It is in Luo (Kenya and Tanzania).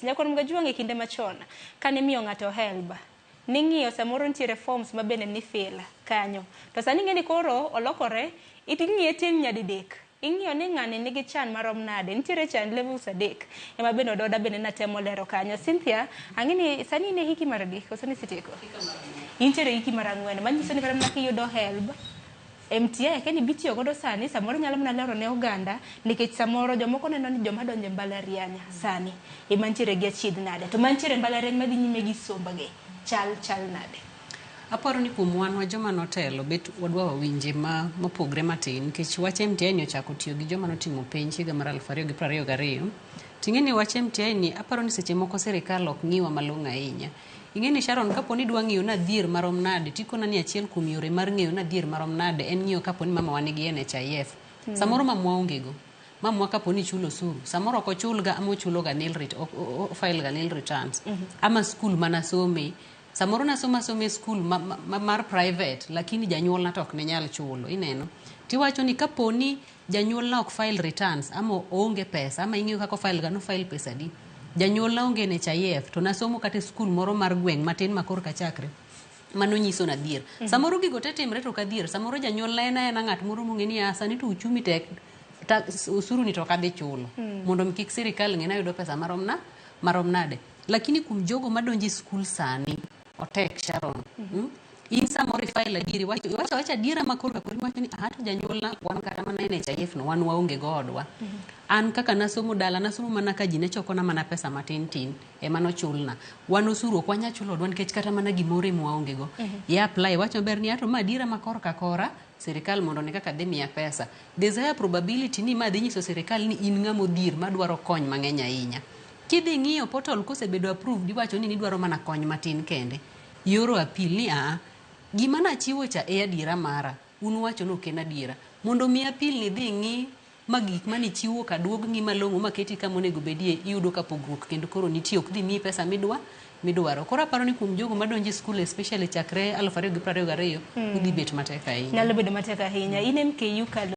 Nyakwar Mgajuang' e kinde machon kane imiyo ng'ato HELB ning'iyo samoro nitiere forms ma bende nifill kanyo. To sani ing'e ni koro olokore, ing'iye tieng' nyadidek. Ing'iyo ni ng'ani nigi chan marom nade, nitiere chan levels adek ema bende Ododa bende natemo lero kanyo. Cynthia, ang'e ni sani in e hiki mar adi koso nisetieko? Intiere e hiki mar ang'wen, manyiso ni kata mana kiyudo HELB, MTI akia ni bitiyo godo sani, samoro inyalo mana lero ne oganda nikech samoro jomoko neno ni joma donjo e mbalariany sani ema nitiere gi achiedh nade, to mantiere e mbalariany madhi nyime gi sombgi chal chal nade? Aparo ni kuom wan wa joma notelo bet wadwa wawinje ma mopogre matin nikech wach MTI ni ochako tiyo gi joma notimo penj higa mar 2022. Ting'e ni wach MTI ni aparo ni seche moko sirikal ok ng'iwa malong'o ahinya. Ing'e ni Sharon kapo ni idwa ng'iyo nadhier marom nade tikona ni achiel kuom yore mar ng'eyo nadhier marom nade en ng'iyo kapo ni mamawa nigi NHIF. Samoro mamwa onge go. Mamwa kapo ni chulo osuru, samoro ok ochulga ama ochulo ga nil ret, o file ga nil returns. Ama skul manasome, samoro nasoma asoma e skul ma, ma, mar private lakini janyuolna to ok ne nyal chulo, ineno. Tiwacho ni kapo ni janyuolna ok file returns ama oonge pesa ama ing'iyo kaka ofile ga nofile pesa adi. Janyuolna onge NHIF to nasomo kata e skul moro mar gweng' matin ma korka chakre. Mano nyiso nadhier. Samoro gigo te timre to ok adhier. Samoro janyuolna en aena ng'at moro mong'e ni ah, sani to uchumi tek, ta, osuru ni to ok adhi chulo. Mondo mi kik sirikal ng'e ni ayudo pesa marom na, marom nade. Lakini kuom jogo madonjo e skul sani, otek Sharon. In samoro ifile adieri, iwacho iwacho awacha adiera ma korka kori iwacho ni aha to janyuolna wan kata mana NHIF no wan waonge go odwa. An kaka nasomo dala, nasomo mana ka ji ne chokona mana pesa matin tin ema nochulna. Wan osuru ok wanyal chulo odwa nikech kata mana gimoro ema waonge go. I apply iwacho maber ni ato ma adiera ma korka kora, sirikal mondo one kaka dhi miya pesa. There's higher probability ni ma dhi nyiso sirikal ni in ng'ama odhier madwaro kony mang'eny ahinya. Kidhi ng'iyo portal kosebedo approved iwacho ni nidwaro mana kony matin kende. Ioro appeal ni aa, gima nachiwo cha e adiera mara, un uwacho ni ok en adiera. Mondo mi appeal ni dhi ng'i ma gik manichiwo ka duog ng'i malong'o maketi kama onego bedie, iyudo ka pogruok kendo koro nitie ok dhi miyi pesa midwa midwaro. Koro aparo ni kuom jogo madonjo e skul especially chakre 2022 odhi bet matek ahinya. Nyalo bedo matek ahinya. In MKU kalo